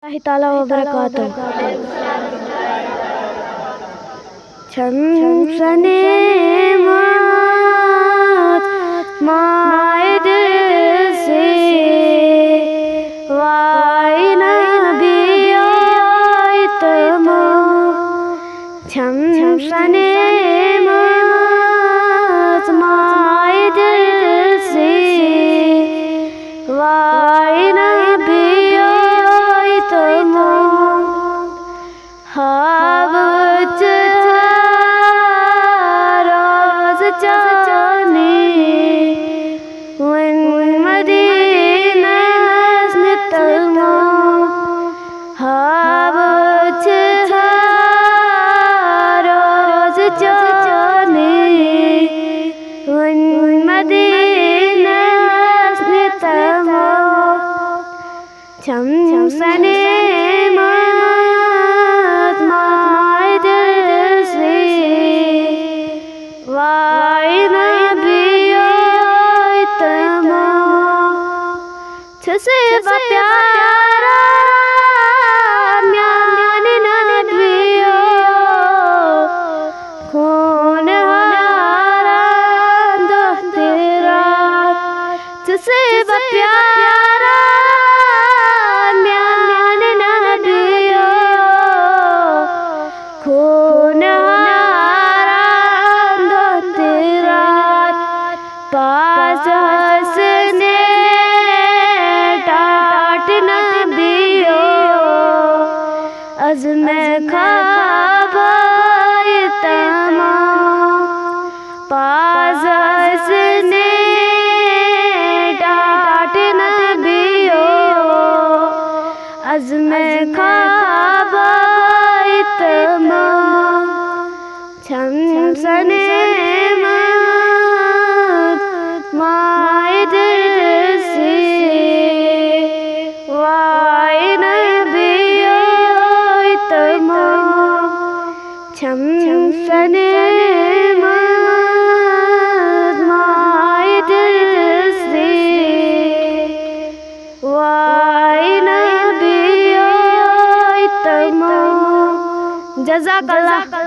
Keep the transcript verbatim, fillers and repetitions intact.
اللہ تعالیٰ وبرکاتہ۔ چھم سنیمت مائے دل سے، وائے نبی آئے تمو۔ چھم سنیمت مائے دل سے، وائے نبی آئے تمو۔ ہاوچ روز چانی، ون مدینہ نتمو۔ ہاوچ روز چانی، ون مدینہ نتمو۔ چھم سنیمت مائے دل سے، وائے نبی آئے تمو۔ چھسے بہ پیارا میانہ نبیو، خون ہاران دۄہ تہٕ راتھ۔ ژٕ چھے بہ پیاران میانہِ نبیو، خون ہاران دۄہ تہٕ راتھ۔ پاس حسن ٹاٹھ نبیو، از میں خواب تمام۔ پاس حسن ٹاٹھ نبیو، از میں خواب تمام۔ چھم سنیمت مائے دل سے، وائے نبی آئے تمو۔ چھم سنیمت مائے دل سے، وائے نبی آئے تمو۔ جزاک اللہ۔